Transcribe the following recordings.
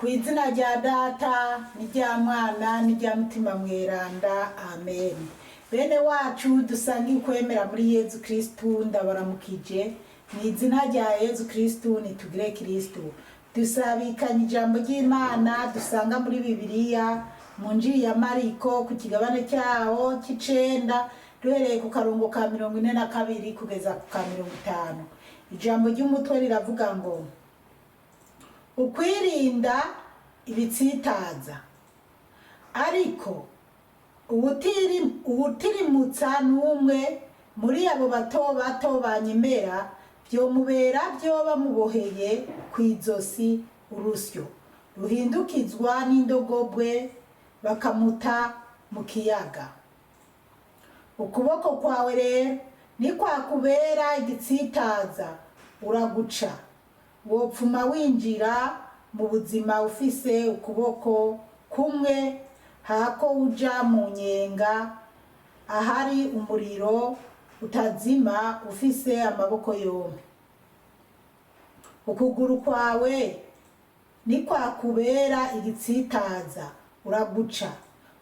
Ku izina rya Data n'irya Mwana n'irya Mutima Mweranda, amen. Bene wacu dusangiye ukwemera muri Yezu Kristu, ndabaramukije mu izina rya Yezu Kristu. Nitugire Kristu. Dusabikanye ijambo ry'Imana dusanga muri Bibiliya mu Njiri ya Mariko ku kigabane cyaho c'icenda, duhereye ku karongo ka 42 kugeza ku ka 50. Ijambo ry'umutwe riravuga ngo: ukwirinda ibitsitaza. Ariko uwutirimutsa n'umwe muri abo bato bato banyemera, vyomubera vyo bamuboheye kw'izosi urusyo ruhindukizwa n'indogobwe, bakamuta mu kiyaga. Ukuboko kwawe rero nikwakubera igitsitaza, uraguca. Wopfuma winjira mu buzima ufise ukuboko kumwe, hako uja mu nyenga ahari umuriro utazima ufise amaboko yompi. Ukuguru kwawe nikwakubera igitsitaza, uraguca.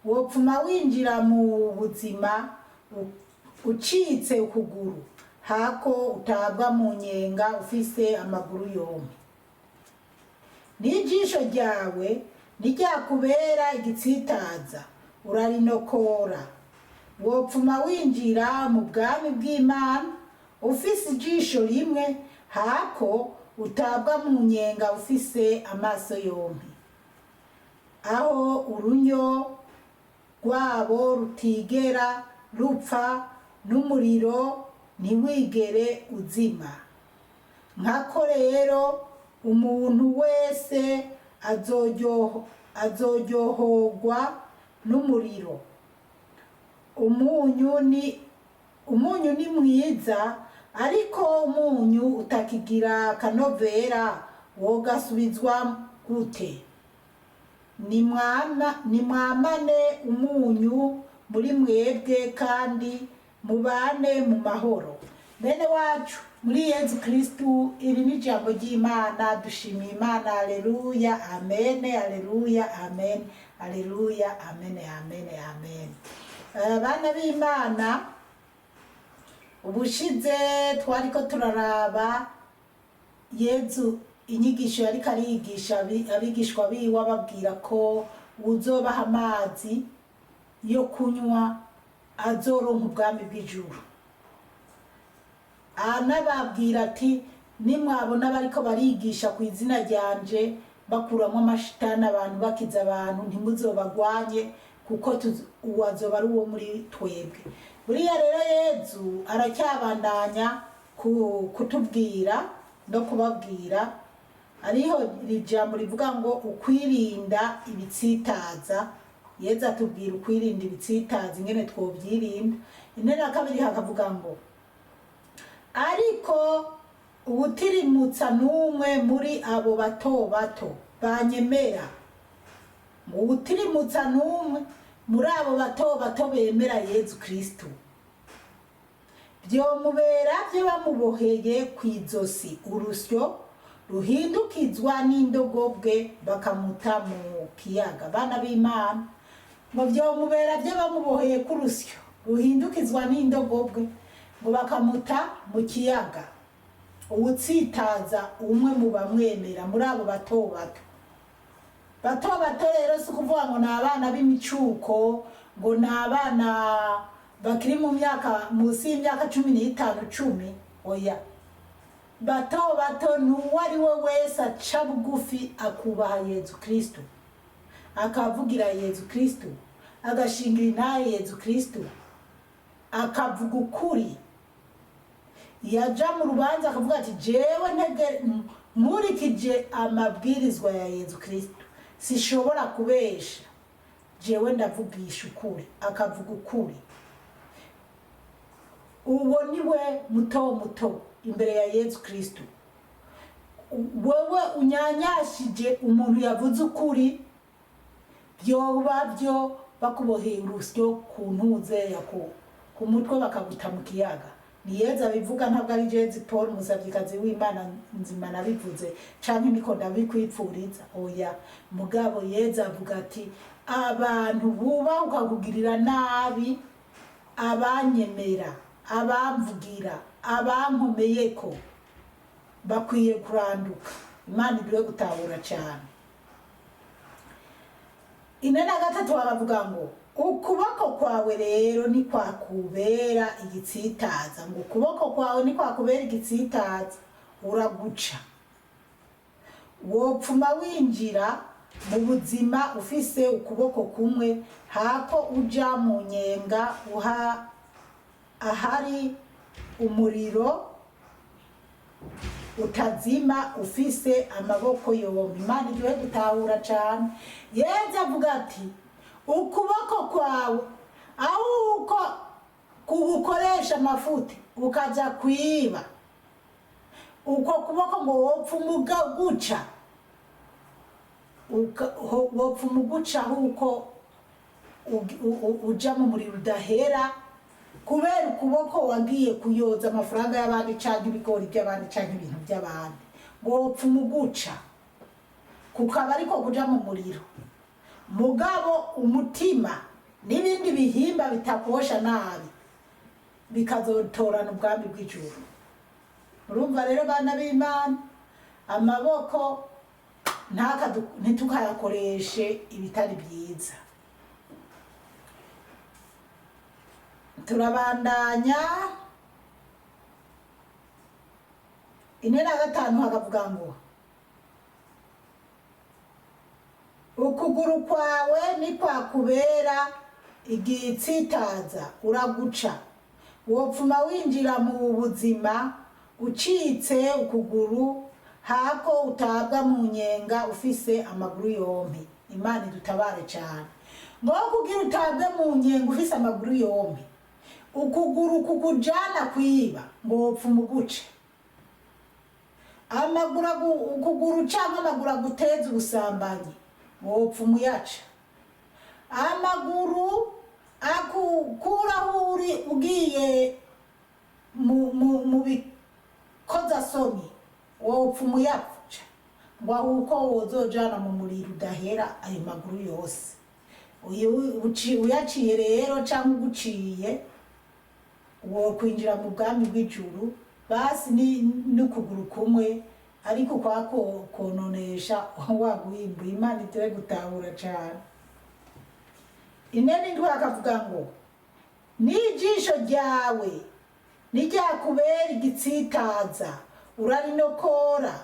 Wopfuma winjira mu buzima ucitse ukuguru, hako utabwa mu nyenga ufise amaguru yompi. N'ijisho ryawe niryakubera igitsitaza, urarinokora. Wopfuma winjira mu bwami bw'Imana ufise ijisho rimwe, hako utabwa mu nyenga ufise amaso yompi, aho urunyo rwabo rutigera rupfa n'umuriro ntiwigere uzima. Nkako rero umuntu wese azoryohorwa n'umuriro. Umunyu ni mwiza, ariko umunyu utakigira akanovera wogasubizwa gute? Nimwamane umunyu muri mwebwe kandi mubane mu mahoro. Bene wacu muri Yezu Kristu, iri ni ijambo ry'Imana. Dushimiye Imana. Aleluya, amene, aleluya, amen, aleluya, amene, amene, amen. Bana b'Imana, ubushize twariko turaraba Yezu inyigisho yariko arigisha abigishwa biwe, ababwira ko uwuzobaha amazi yo kunywa azoronka ubwami bw'ijuru. Anababwira ati: nimwabona bariko barigisha ku izina ryanje, bakuramwo amashitani abantu, bakiza abantu, ntimuzobagwanye, kuko uwo azoba ari uwo muri twebwe. Buriya rero Yezu aracyabandanya kutubwira no kubabwira. Ariho iri jambo rivuga ngo ukwirinda ibitsitaza. Yezu atubwira ukwirinda ibitsitaza, ingene twobyirinda. Intera ya kabiri hakavuga ngo: ariko uwutirimutsa n'umwe muri abo bato bato banyemera, ngo uwutirimutsa n'umwe muri abo bato bato bemera Yezu Kristu, vyomubera vyo bamuboheye kw'izosi urusyo ruhindukizwa n'indogobwe, bakamuta mu kiyaga. Bana b'Imana, ngo vyomubera vyo bamuboheye k'urusyo ruhindukizwa n'indogobwe, ngo bakamuta mu kiyaga. Uwutsitaza umwe mu bamwemera muri abo bato bato. Bato bato rero si ukuvuga ngo ni abana b'imicuko, ngo ni abana bakiri mu myaka munsi y'imyaka 15, 10, oya. Bato bato ni uwo ari we wese aca bugufi, akubaha Yezu Kristu, akavugira Yezu Kristu, agashingira intahe Yezu Kristu, akavuga ukuri. Yaja mu rubanza akavuga ati: jewe ntege nkurikije amabwirizwa ya Yezu Kristu, sishobora kubesha, jewe ndavugisha ukuri, akavuga ukuri. Uwo niwe muto muto imbere ya Yezu Kristu. Wewe unyanyashije umuntu yavuze ukuri, vyoba vyo bakuboheye urusyo ku ntuze ya ku mutwe, bakaguta mu kiyaga. Ni Yezu abivuga, ntabwo ari Jezi Paul umusavyikazi w'Imana nzima nabivuze canke niko ndabikwipfuriza, oya. Mugabo Yezu avuga ati abantu bubahuka kugirira nabi abanyemera, abamvugira, abankomeyeko bakwiye kuranduka. Imana iduhe gutahura cyane. 43 baravuga ngo ukuboko kwawe rero nikwakubera igitsitaza, ngo ukuboko kwawe nikwakubera igitsitaza uraguca, wopfuma winjira mu buzima ufise ukuboko kumwe hako uja mu nyenga uha ahari umuriro utazima ufise amaboko yombi. Imana iduhe gutahura cane. Yezu avuga ati ukuboko kwawe aho uko kugukoresha amafuti ukaja kwiba, uko kuboko ngo wopfa umuguca, wopfa umuguca huko uja mu muriro udahera kubera ukuboko wagiye kuyoza amafaranga y'abandi canke ibigori by'abandi canke ibintu by'abandi, ngo wopfa umuguca kukaba ariko kuja mu muriro. Mugabo umutima n'ibindi bihimba bitakosha nabi bikazotorana ubwami bw'ijuru. Urumva rero bana b'Imana, amaboko ntitukayakoreshe ibitari byiza. Turabandanya 45 hakavuga ngo ukuguru kwawe nikwakubera igitsitaza uraguca, wopfuma winjira mu buzima ucitse ukuguru hako utabwa mu nyenga ufise amaguru yompi. Imana idutabare cyane. Ngo kugira utabwe mu nyenga ufise amaguru yompi, ukuguru kukujana kwiba ngo wopfuma uguce, amaguru ukuguru canke amaguru aguteza ubusambanyi ngo wopfuma uyaca, amaguru akukuraho uri ugiye mu bikozasoni wopfuma uyaca, ngo ahuko wozojana mu muriro udahera ayo maguru yose. Uyaciye rero canke uguciye wokwinjira mu bwami bw'ijuru basi n'ukuguru kumwe, ariko kwako kononesha waguhimbuye. Imana iduhe gutahura cane. 47 akavuga ngo n'ijisho ryawe niryakubera igitsitaza urarinokora,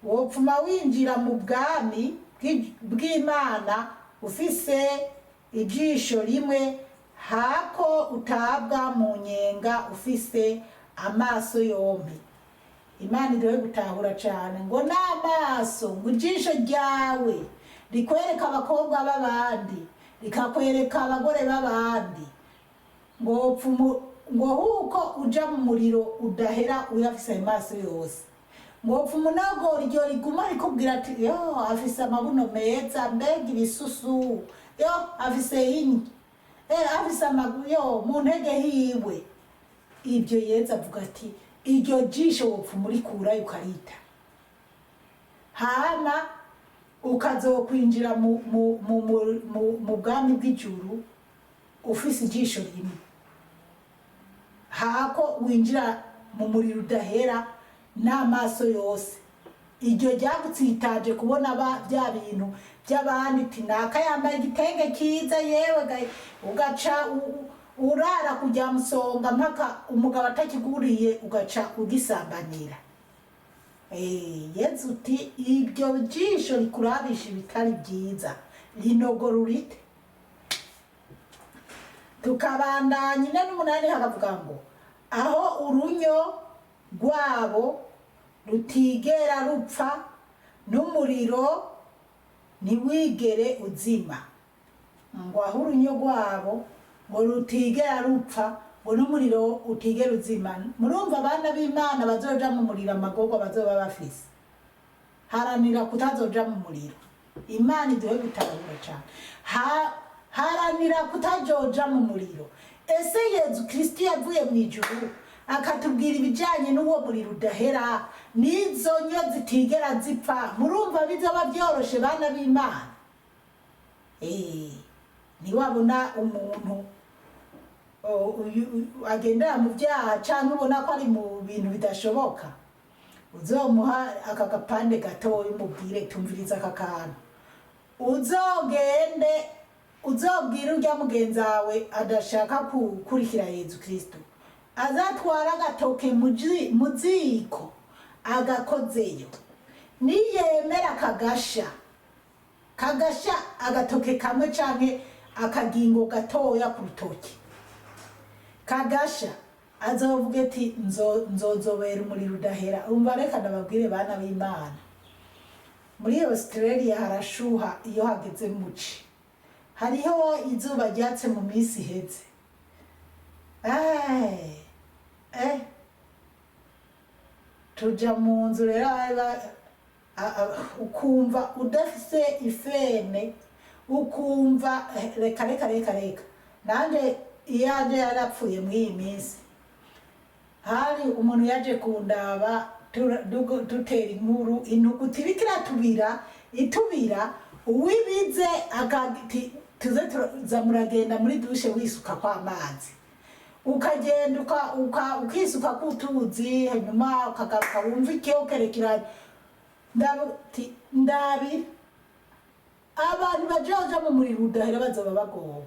wopfuma winjira mu bwami bw'Imana ufise ijisho rimwe hako utabwa mu nyenga ufise amaso yompi. Imana iduhe gutahura cane. Ngo n'amaso, ngo ijisho ryawe rikwereka abakobwa b'abandi, rikakwereka abagore b'abandi, ngo ngo huko uja mu muriro udahera uyafise ayo maso yose, ngo wopfa umunogora iryo riguma rikubwira ati yo afise amabuno meza, mbega ibisusu, yo afise inyi, afise amaguru, yo mu ntege hiwe. Ibyo Yezu avuga ati iryo jisho wopfa umurikurayo ukarita, hama ukazokwinjira mu bwami bw'ijuru ufise ijisho rimwe, hako winjira mu muriro udahera n'amaso yose. Iryo ryagutsitaje kubona bya bintu by'abandi, ati naka yambaye igitenge kiza, yewe ugaca urara kujya musonga mpaka umugabo atakiguriye ugaca ugisambanira. Yezu uti iryo jisho rikurabisha ibitari byiza rinogora urite. Tukabandanya 48 hakavuga ngo aho urunyo rwabo rutigera rupfa n'umuriro ntiwigere uzima. Ngo aho urunyo rwabo ngo rutigera rupfa ngo n'umuriro utigera uzima. Murumva abana b'Imana bazoja mu muriro amagorwa bazoba bafise. Haranira kutazoja mu muriro. Imana iduhe gutahura cane. Haranira kutajoja mu muriro. Ese Yezu Kristo yavuye mu ijuru Akatubwira ibijyanye n'uwo muriro udahera n'izo nyo zitigera zipfa. Murumva bizoba byoroshe, bana b'Imana? Ntiwabona umuntu agendera mu byaha cyangwa ubona ko ari mu bintu bidashoboka, uzomuha aka gapande gatoya, umubwire: "Tumviriza aka kantu." Uzogende uzobwire urya mugenzi wawe adashaka gukurikira Yezu Kristo, azatwara agatoke mu ziko agakozeyo. Niyemera kagasha, kagasha agatoke kamwe canke akagingo gatoya ku rutoki kagasha, azovuga ati: "Nzozobera umuriro udahera." Umva, reka ndababwire, bana b'Imana, muri Australia harashuha. Iyo hageze muci, hariho izuba ryatse mu minsi iheze. Tuja mu nzu rero, ukumva udafise ifene, ukumva reka, reka, reka, reka. Nanje iyanje yarapfuye. Muri iyi minsi hari umuntu yaje kundaba, dutera inkuru, intuguti iriko iratubira, itubira uwibize akati: "Tuze tuza muragenda muri douche wisuka kw'amazi." Ukagenda ukisuka k'utuzi, hanyuma ukagaruka wumva icyokere kira. Ndabira abantu bajaja mu muriro udahera bazoba bagowe.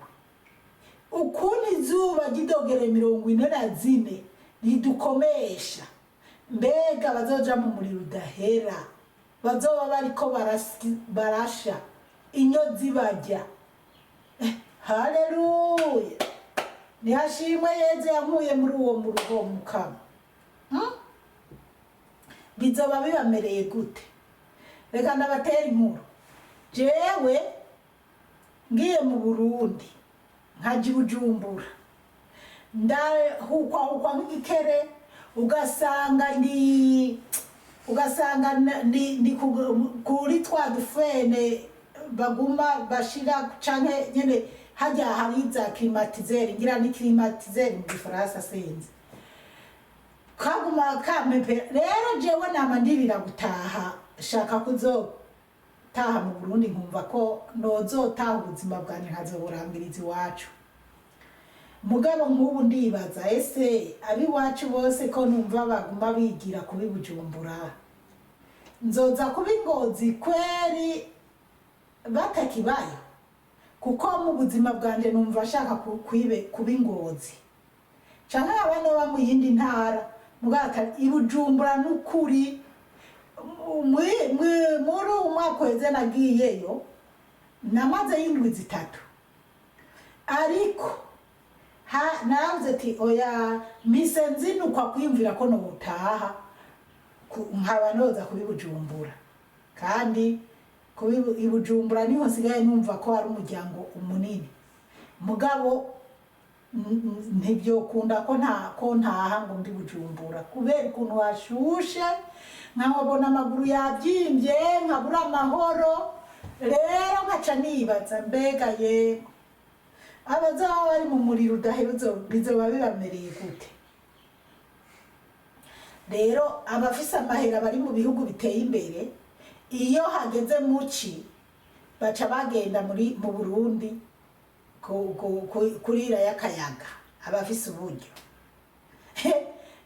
Ukuntu izuba ry'idogere 44 ridukomesha, mbega bazoja mu muriro udahera bazoba bariko barasha, inyo zibarya? Haleluya, nihashimwe Yezu yankuye muri uwo muruho. Mukama, Bizoba bibamereye gute? Reka ndabatera inkuru. Jewe ngiye mu Burundi, nkaja i Bujumbura, ndahukwahukwa nk'igikere, ugasanga ndi ugasanga ndi kuri twa dufene baguma bashira, canke nyene harya hari za climatiseur, ngira ni climatiseur mu Gifaransa, sinzi, kaguma kampepera. Rero jewe nama ndirira gutaha, shaka kuzotaha mu Burundi, nkumva ko nozotaha ubuzima bwanje nkazoburangiriza iwacu. Mugabo nk'ubu ndibaza: ese ab'iwacu bose ko numva baguma bigira kubi Bujumbura, nzoza kuba Ingozi kweri batakibayo? Kuko mu buzima bwanje numva ashaka kuba Ingozi canke abana baba mu yindi ntara. Mugabo atari i Bujumbura. N'ukuri muri uwu mwaka uheze nagiyeyo, namazeyo indwi 3, ariko naravuze ati: "Oya." Mise nzinukwa kwiyumvira ko notaha nkaba noza kuba i Bujumbura. Kandi kuba i Bujumbura niho nsigaye numva ko hari umuryango umunini. Mugabo ntibyokunda ko nta ko ntaha ngo mbi Bujumbura, kubera ukuntu hashushe, nkabona amaguru yabyimbye, nkabura amahoro. Rero nkaca nibaza: mbega ye, abazaba bari mu muriro udahera bizoba bibamereye gute? Rero abafise amahera bari mu bihugu biteye imbere, iyo hageze muci baca bagenda muri mu Burundi kurira y'akayaga, abafise uburyo.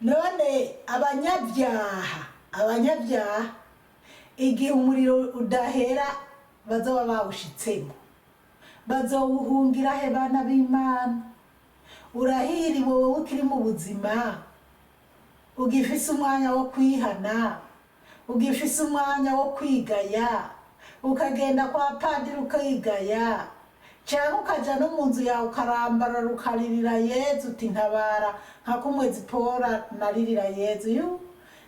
None abanyabyaha, igihe umuriro udahera bazoba bawushitsemo, bazowuhungira he, bana b'Imana? Urahiriwe wowe ukiri mu buzima, ugifise umwanya wo kwihana, ugifise umwanya wo kwigaya, ukagenda kwa padiri ukigaya, cyangwa ukaja no mu nzu yawe ukarambarara, ukaririra Yezu uti: "Ntabara," nka kumwe Zipora naririra Yezu. Yu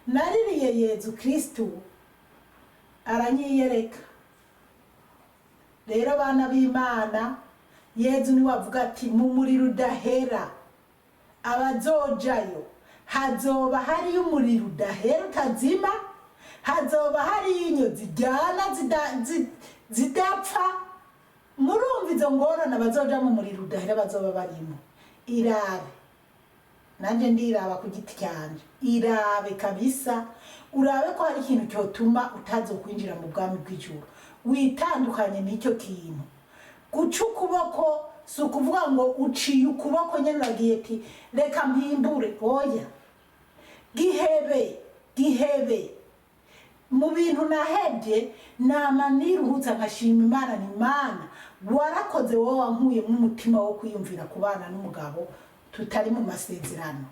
naririye Yezu Kristu aranyiyereka. Rero bana b'Imana, Yezu niwe avuga ati: "Mu muriro udahera abazojayo hazoba hariyo umuriro udahera utazima, hazoba hariyo inyo zijyana zidapfa." Murumva izo ngorane abazoja mu muriro udahera bazoba barimo? Irabe. Nanjye ndiraba ku giti cyanje. Irabe kabisa, urabe ko hari ikintu cyotuma utazokwinjira mu bwami bw'ijuru. Witandukanye n'icyo kintu. Guca ukuboko si ukuvuga ngo uciye ukuboko nyine uragiye ati reka mpimbure. Oya, gihebe, gihebe. Mu bintu nahebye, nama niruhutsa nkashima Imana. Ni Imana warakoze, wowe wankuyemo umutima wo kwiyumvira kubana n'umugabo tutari mu masezerano.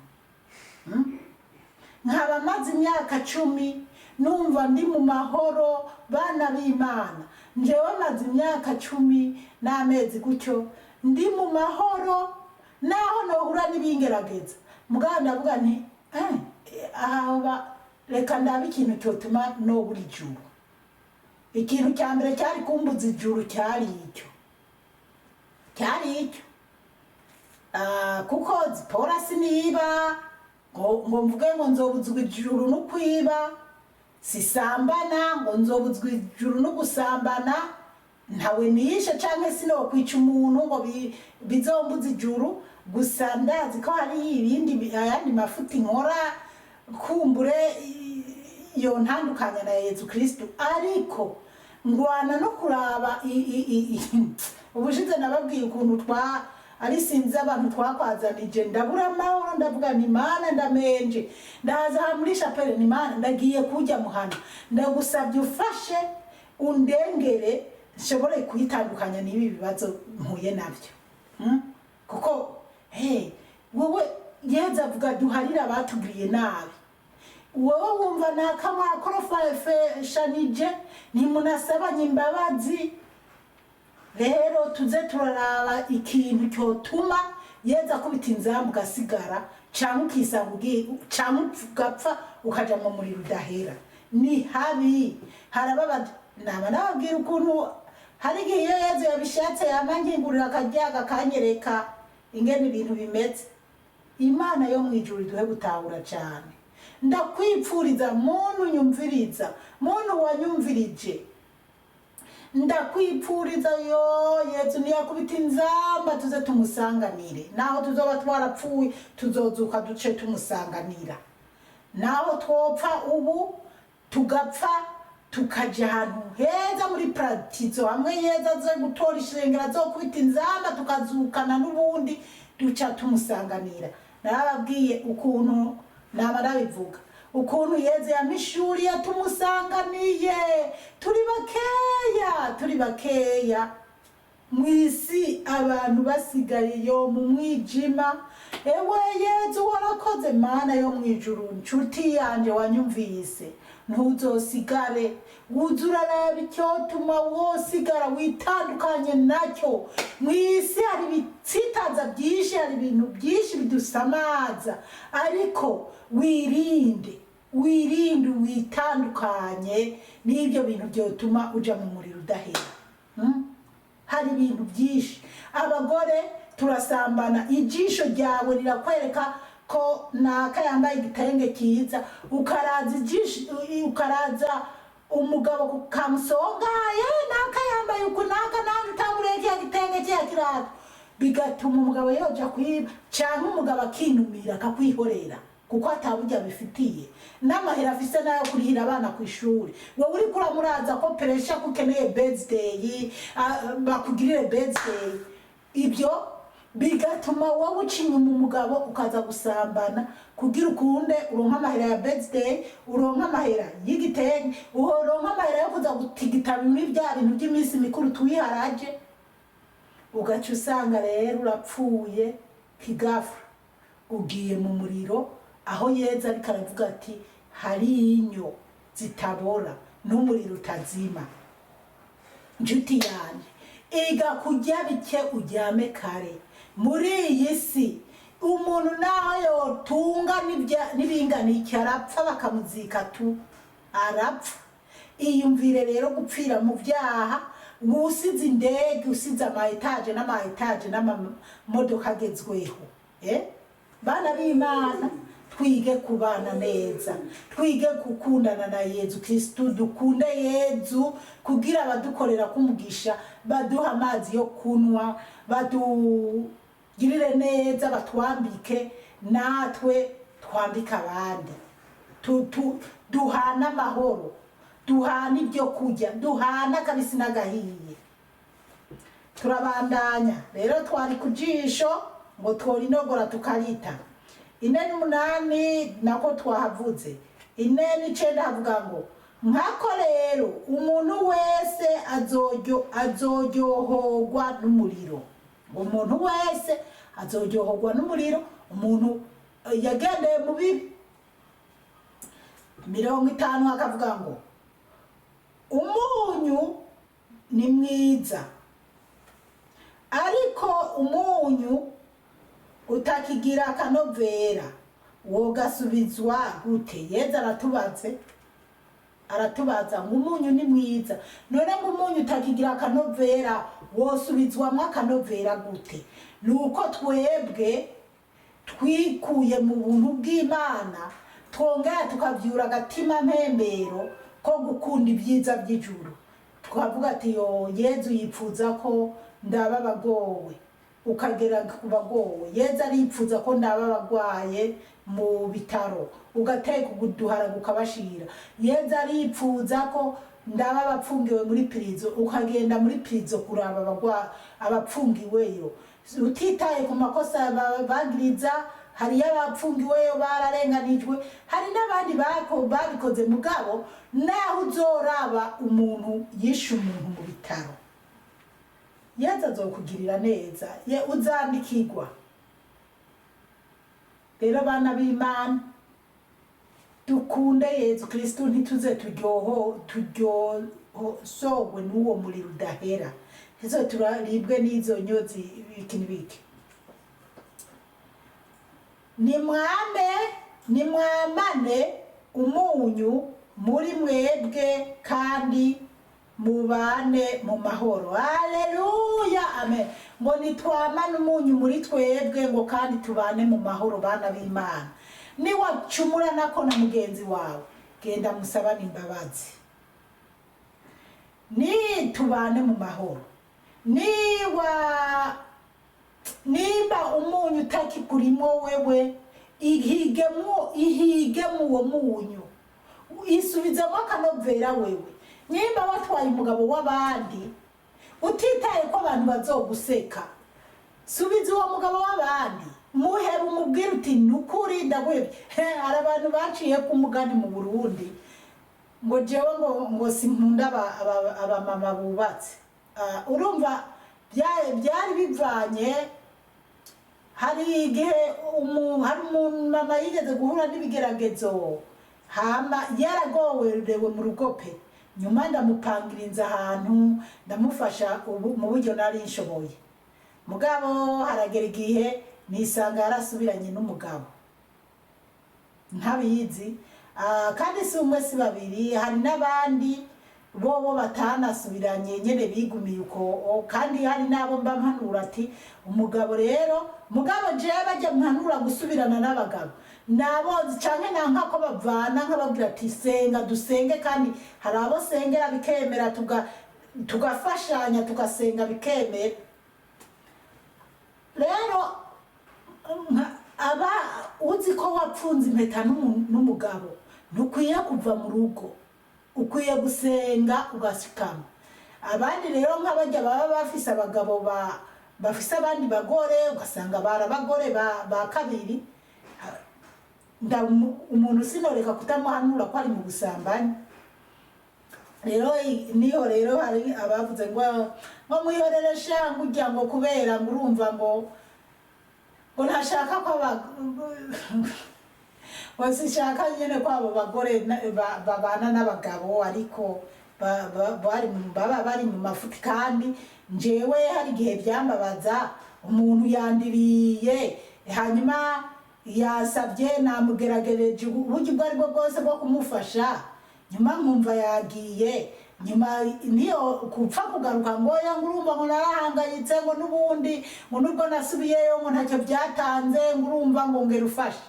Nkaba maze imyaka 10 numva ndi mu mahoro. Bana b'Imana, njewe maze imyaka 10 n'amezi gutyo ndi mu mahoro, naho nohura n'ibingerageza. Mugabo ndavuga nti aha reka ndabe ikintu cyotuma nobura ijuru. Ikintu cya mbere cyari kumbuza ijuru cyari icyo, cyari icyo. Kuko zipora siniba ngo mvuge ngo nzobuzwa ijuru no kwiba, sisambana ngo nzobuzwa ijuru no gusambana, ntawe nishe canke sinokwica umuntu ngo bizombuze ijuru. Gusa ndazi ko hari ibindi ayandi mafuti nkora kumbure yo ntandukanya na Yezu Kristu. Ariko ngwana no kuraba ubushize nababwiye ukuntu twa ari sinzi abantu twakwazanije, ndabura amahoro. Ndavuga ni Mana, ndamenje, ndaza aha muri chapelle, ni Mana, ndagiye kujya muhana, ndagusabye ufashe undengere nshobore kuyitandukanya n'ibi bibazo mpuye nabyo. Kuko hey, wowe Yezu avuga duharire abatugiriye nabi. Wowe wumva nakamwakorofeshanije, ntimunasabanye imbabazi. Rero tuze turaraba ikintu cyotuma Yeza akubita inzamba ugasigara, cyangwa ukisanga ugiye, cyangwa ugapfa ukaja mu muriro udahera. Ni habi, harababaje. Naba nababwira ukuntu hari igihe iyo Yezu yabishatse yama nkingurira akaryaga akanyereka ingene ibintu bimeze. Imana yo mu ijuru iduhe gutahura cyane. Ndakwipfuriza, muntu nyumviriza, muntu wanyumvirije, ndakwipfuriza yo Yezu ntiyakubita inzamba tuze tumusanganire. Naho tuzoba twarapfuye, tuzozuka duce tumusanganira. Naho twopfa ubu, tugapfa tukaja ahantu heza muri paradizo, hamwe Yeza aze gutora ishengero, azokubita inzamba tukazukana n'ubundi duca tumusanganira. Narababwiye ukuntu naba nabivuga, ukuntu Yezu yamishuriye tumusanganiye. Turi bakeya, turi bakeya mu isi, abantu basigaye yo mu mwijima. Ewe Yezu warakoze, Mana yo mu ijuru. Nshuti yanje wanyumvise, ntuzosigare. Wuze uraraba icyotuma wosigara, witandukanye nacyo. Mu isi hari ibitsitaza byinshi, hari ibintu byinshi bidusamaza, ariko wirinde, wirinde, witandukanye n'ibyo bintu byotuma uja mu muriro udahera. Hari ibintu byinshi. Abagore turasambana. Ijisho ryawe rirakwereka ko naka yambaye igitenge cyiza, ukaraza ijisho, ukaraza umugabo kamusongaye, naka yambaye uku, naka nanjye utanguriye kiya gitenge, kiya kirato, bigatuma umugabo yoja kwiba, cyangwa umugabo akinumira akakwihorera kuko ataburyo abifitiye n'amahera afise nayo kurihira abana ku ishuri. Wowe uriko uramuraza ko peresha ko ukeneye birthday, bakugirire birthday. Ibyo bigatuma wowe uca inyuma umugabo ukaza gusambana kugira ukunde uronke amahera ya birthday, uronke amahera y'igitenge, uronke amahera yo kuza gutigita bimwe bya bintu by'iminsi mikuru twiharaje. Ugaca usanga rero urapfuye kigafura, ugiye mu muriro, aho Yeza ariko aravuga ati hari inyo zitabora n'umuriro utazima. Nshuti yanjye, iga kurya bike, uryame kare. Muri iyi si umuntu naho yotunga n'ibingana iki, arapfa bakamuzika tu, arapfa. Iyumvire rero gupfira mu byaha, usize indege, usize ama étages n'ama étages n'amamodoka agezweho. Bana b'Imana, twige kubana neza, twige gukundana na Yezu Kristu, dukunde Yezu kugira abadukorera kumugisha, baduha amazi yo kunywa, badugirire neza, batwambike. Natwe twambike abandi. Duhana amahoro, duhana ibyo kurya, duhana akabisi n'agahiye. Turabandanya rero. Twari ku jisho ngo tworinogora tukarita. 48 nako twahavuze. 49 havuga ngo: "Nkako rero umuntu wese azoryohorwa n'umuriro." Umuntu wese azoryohorwa n'umuriro, umuntu yagendeye mu bibi. 50 hakavuga ngo: "Umunyu ni mwiza, ariko umunyu utakigira akanovera wogasubizwa gute?" Yeza aratubaze, aratubaza ngo: "Umunyu ni mwiza, none ngo umunyu utakigira akanovera wosubizwamwo akanovera gute?" Ni uko twebwe twikuye mu buntu bw'Imana, twongera tukavyura agatima mpembero ko gukunda ibyiza by'ijuru, tukavuga ati: "Yo, Yezu yipfuza ko ndaba abagowe." Ukagera ku bagowe. Yezu aripfuza ko ndaba abagwaye mu bitaro, ugateka uduharaga ukabashira. Yezu aripfuza ko ndaba abapfungiwe muri pirizo, ukagenda muri pirizo kuraba abapfungiweyo, utitaye ku makosa bagiriza. Hariyo abapfungiweyo bararenganijwe, hari n'abandi babikoze. Mugabo naho uzoraba umuntu yishe umuntu mu bitaro, Yezu azokugirira neza, ye uzandikirwa. Rero bana b'Imana, dukunde Yezu Kristu, ntituze turyoho turyohosogwe n'uwo muriro udahera, ntizo turaribwe n'izo nyozi biki n'ibiki. Nimwame, nimwamane umunyu muri mwebwe kandi mubane mu mahoro. Haleluya, amen. Ngo nitwamane umunyu muri twebwe, ngo kandi tubane mu mahoro. Bana b'Imana, niwacumura nako na mugenzi wawe, genda musabane imbabazi, ni tubane mu mahoro. Nimba umunyu utakikurimo wewe, ihigemo, ihigemo uwo munyu, isubizemo akanovera wewe. Nimba watwaye umugabo w'abandi, utitaye ko abantu bazoguseka, subiza uwo mugabo w'abandi, muheba, umubwire uti: "Nukuri ndaguhebye." Hari abantu baciye ku mugani mu Burundi ngo jewe ngo sinkunda abamama bubatse. Urumva byari bivanye. Hari igihe hari umumama yigeze guhura n'ibigeragezo, hama yaragowerewe mu rugo pe. Nyuma ndamupangira inzu ahantu, ndamufasha mu buryo nari nshoboye. Mugabo haragera igihe nisanga yarasubiranye n'umugabo ntabizi. Kandi si umwe, si babiri, hari n'abandi bobo batanasubiranye nyene, bigumiye uko. Kandi hari n'abo mba mpanura ati umugabo rero, mugabo jewe bajya mpanura gusubirana n'abagabo nabozi canke nanka ko bavana, nkababwira ati: "Senga, dusenge." Kandi hari abo sengera bikemera, tugafashanya, tugasenga bikemera. Rero aba uzi ko wapfunze impeta n'umugabo, ntukwiye kuva mu rugo, ukwiye gusenga ugashikama. Abandi rero nk'abajya baba bafise abagabo bafise abandi bagore, ugasanga bari abagore ba kabiri, umuntu sinoreka kutamuhanura ko ari mu busambanyi. Rero niho rero hari abavuze ngo mwihorere sha, ngo ujya ngo kubera ngo urumva ngo ntashaka ko ngo sishaka nyene ko abo bagore babana n'abagabo, ariko baba bari mu mafuti. Kandi njewe hari igihe byambabaza, umuntu yandiriye, hanyuma yasabye, namugeragereje uburyo ubwo aribwo bwose bwo kumufasha, nyuma nkumva yagiye. Nyuma niyo kupfa kugaruka ngo ya, ngo urumva ngo narahangayitse, ngo n'ubundi ngo nubwo nasubiyeyo ngo ntacyo byatanze, ngo urumva ngo ngera ufashe.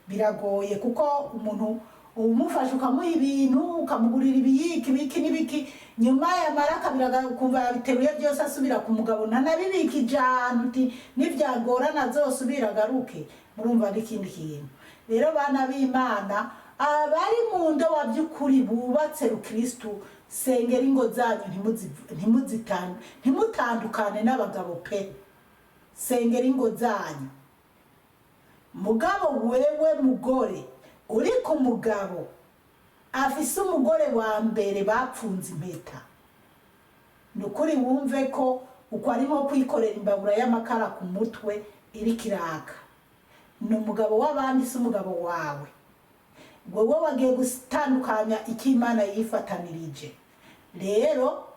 Biragoye kuko umuntu Umufashe ukamuha ibintu, ukamugurira ibiyiki, ibiki n'ibiki, nyuma yamara kabiri ukumva yabiteruye byose, asubira ku mugabo, ntanabibikije ahantu uti nibyagorana azosubira agaruke. Murumva n'ikindi kintu rero, bana b'Imana, abari mu ndowa by'ukuri bubatse rukristu, sengera ingo zanyu, ntimutandukane n'abagabo pe. Sengera ingo zanyu. Mugabo wewe mugore uri ku mugabo afise umugore wa mbere bapfunze impeta, ni ukuri wumve ko uko ari nko kwikorera imbabura y'amakara ku mutwe iriko iraka. Ni umugabo w'abandi, si umugabo wawe. Wowe wagiye gutandukanya icyo Imana yifatanirije. Rero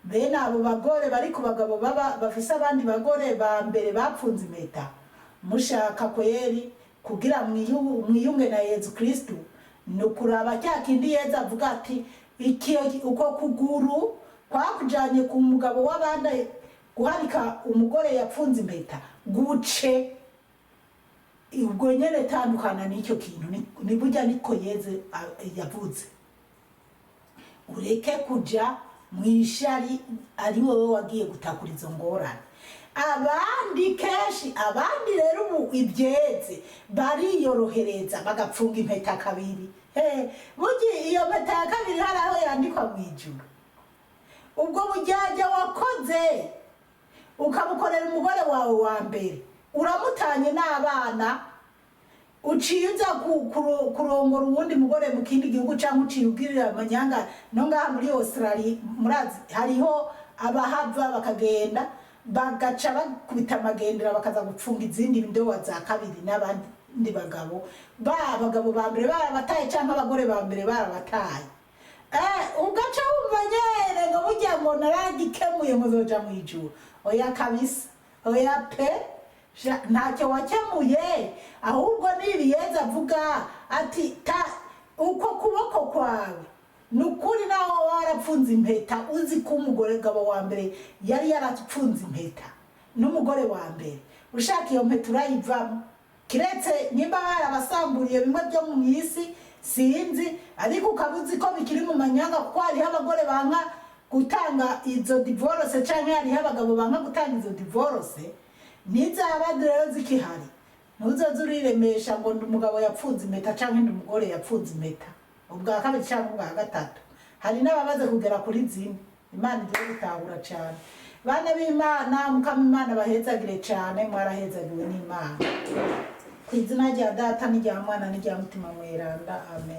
bene abo bagore bari ku bagabo baba bafise abandi bagore ba mbere bapfunze impeta, mushaka kweri kugira mwiyunge na Yezu Kristu, ni ukuraba cya kindi Yezu avuga ati iki uko kuguru kwakujanye ku mugabo w'abandi guharika umugore yapfunze impeta guce ubwo nyene, tandukana n'icyo kintu. Ni burya niko Yezu yavuze, ureke kuja mu ishari ari wowe wagiye gutakura izo ngorane. Abandi kenshi, abandi rero ubu ibyeze bariyorohereza bagapfunga impeta kabiri. Burya iyo mpeta ya kabiri hari aho yandikwa mu ijuru. Ubwo bujyajya wakoze ukabukorera umugore wawe wa mbere, uramutanye n'abana, uciye uza kurongora uwundi mugore mu kindi gihugu, cyangwa uciye ugirira amanyanga no ngaha muri Australia. Murazi hariho abahava bakagenda, bagaca bakubita amagendera, bakaza gupfunga izindi ndowa za kabiri n'abandi bagabo, ba bagabo ba mbere barabataye cyangwa abagore ba mbere barabataye. Ugaca wumva nyene ngo burya ngo naragikemuye ngo zoja mu ijuru. Oya kabisa, oya pe. Ntacyo wakemuye. Ahubwo nibi Yezu avuga ati ta uko kuboko kwawe, ni ukuri nawe warapfunze impeta, uzi ko umugore gabo wa mbere yari yarapfunze impeta n'umugore wa mbere, ushaka iyo mpeta urayivamo, kiretse nimba barabasamburiye bimwe byo mu isi, sinzi, ariko ukaba uzi ko bikiri mu manyanga, kuko hariho abagore banka gutanga izo divorce, canke hariho abagabo banka gutanga izo divorce. Nizaba rero zikihari, ntuzoze uriremesha ngo ndi umugabo yapfunze impeta canke ndi umugore yapfunze impeta ubwa kabiri canke ubwa gatatu. Hari n'abamaze kugera kuri zine. Imana igiye gutahura cane. Bana b'Imana, Mukama Imana bahezagire cane. Mwarahezagiwe n'Imana. Ku izina rya Data n'irya Mwana n'irya Mutima Mweranda, amen.